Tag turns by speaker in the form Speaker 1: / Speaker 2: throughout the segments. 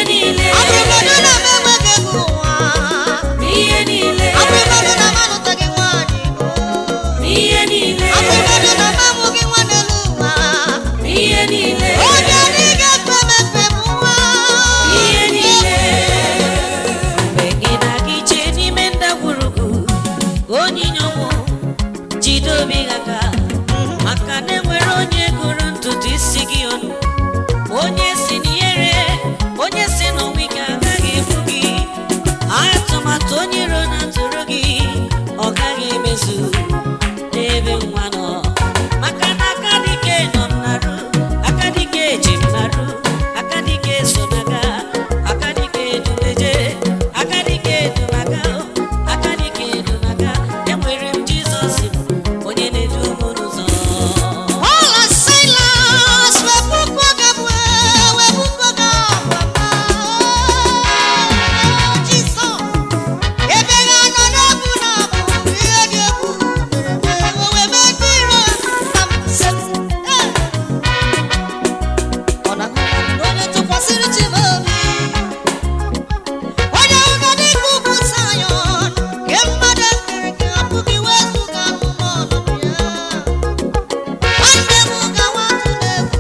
Speaker 1: Niile.
Speaker 2: Ọ bụrụgodu na m enweghị ego ụwa,
Speaker 1: N'ihe niile.
Speaker 2: ọ bụrụgodu na m alụtaghị nwaanyị,
Speaker 1: N'ihe niile.
Speaker 2: ọ bụrụgodu na m amụghị nwa n'elu ụwa,
Speaker 1: N'ihe niile.
Speaker 2: obi adịghị efe m efe m nwa.
Speaker 1: Ihe niile. Mgbe gị na-aga ije n'ime ndagwurugwu onyinye ọnwụ, jide obi gị aka, maka na enwere onye gụrụ ntutu isi gị ọnụ, onye si n'ihere, onye si n'ọnwụ ike agaghị egbu gị. Atụmatụ onye iro na-atụrụ gị, ọ gaghị emezu n'ebe nwa nọ, maka na aka dike nọ m narụ, aka dike ji m narụ, aka dike so m aga, aka dike dumeje, aka dike dumaga, aka dike dumaga. Enwere m Jizọs m, onye na-edu m n'ụzọ.
Speaker 2: Paul and Silas wee bukwa gị abụ, wee bukwa gị abụ ọma. Jizọs, ebe ha nọ na-ebu na-abụ, ihe dị egwu mere eme, o wee mee ndị iro ha mse. Ee. Ọ na-ahụ na onye tụkwasịrị chi m obi, onye ahụ ga dịka ugwu Zayọn, nke mmadụ ekere eke apụghị iwezuga n'ọnọdụ ya. Nwanne m, gawa atụla egwu,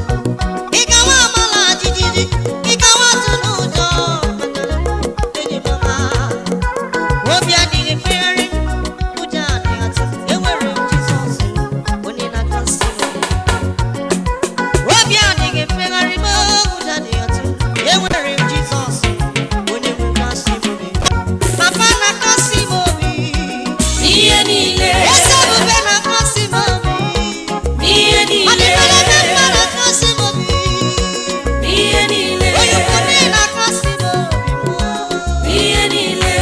Speaker 2: ị gawa amala jijiji, ị gawa atụla ụjọ, maka na enyi m ọma. Obi adịghị fegharị, ụjọ adịghị atụ, enwere m Jizọs, onye na-akasi m obi. Obi adịghị fegharị m, ụjọ adịghị atụ, enwere m Jizọs, onye nwe nkasi m obi. Papa na-akasi m obi,
Speaker 1: N'ihe niile.
Speaker 2: Eze ebube na-akasi m obi.
Speaker 1: N'ihe niile. N'ihe niile. N'ihe niile.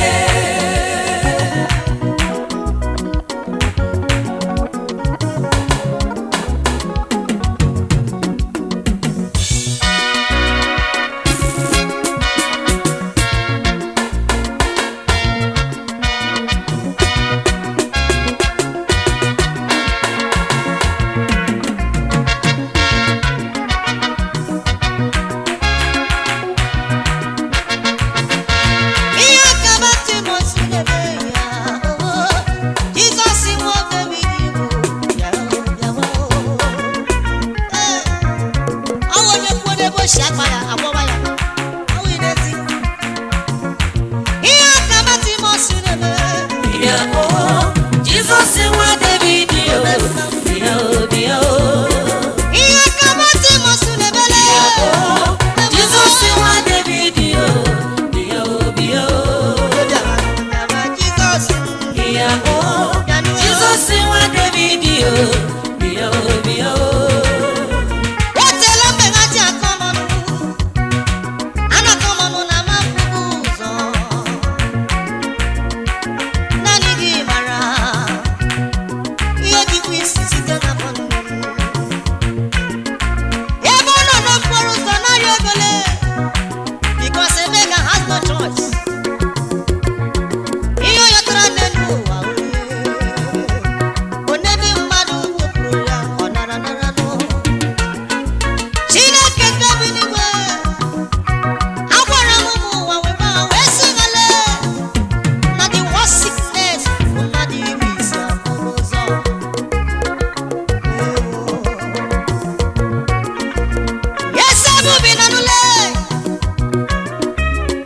Speaker 1: Bịa o, Jizọs nwa David o, bịa o, bịa o. Bịa o, Jizọs nwa David o, bịa o, bịa o. Bịa o, Jizọs nwa David o, bịa o, bịa o.
Speaker 2: Otela mgbe ha ji akọ m ọnụ, a na-akọ m ọnụ na ama mfụbụ ụzọ. Naanị gị mara ihe dịkwa isi site n'afọ nne m. Ebe ọ nọ n'okporo ụzọ narị obele, because Emeka has no choice. Ihe ọ yọtara n'elu ụwa orie, onye dị mmadụ wepụrụ ya, ọ nara nara nụ. Chineke nke bi n'igwe, agwara m ụmụ ụwa wee gbaa wee sị gale na the worst sickness bụ mmadụ iri isi afọ n'ụzọ. Eze m bi na n'ụlọ,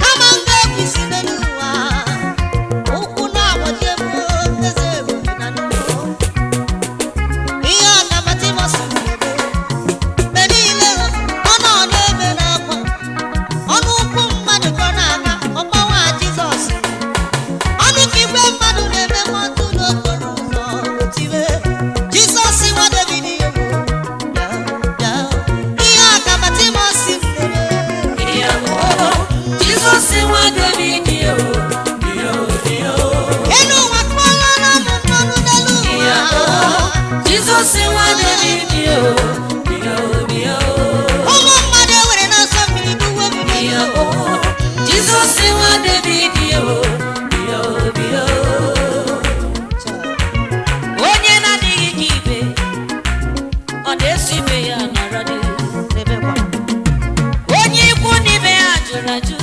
Speaker 2: kama m ga-ekwu isi n'elu ụwa, ụkwụ na-agbaji m, eze m bi na n'ụlọ. Ihe a ka Matimọs na-eme. Mgbe niile ọ nọ n'ebe na-akwa, ọnụ ụkwụ mmadụ ka ọ na-aga ọgbawa Jizọs, ọnụ ka igwe mmadụ na-eme mmadụ n'okporo ụzọ otiwe, "Jizọs nwa David, ewo, bịa, bịa." Ihe a ka Batimọs mere.
Speaker 1: Bịa o, Jizọs nwa David o, bịa o, bịa o.
Speaker 2: Elu ụwa kpọọla na m mmanụ n'elu
Speaker 1: Bịa
Speaker 2: ụwa.
Speaker 1: o, Jizọs nwa David o, bịa o, bịa o.
Speaker 2: Ụmụ mmadụ ewere na-asọ mmiri gbuwe m
Speaker 1: Bịa
Speaker 2: n'elu.
Speaker 1: o, Jizọs nwa David o, bịa o, bịa o. Onye na-adịghị ka ibe, ọ na-eso ibe ya nọrọ dị. Onye ikwu na ibe ya jụrụ ajụ.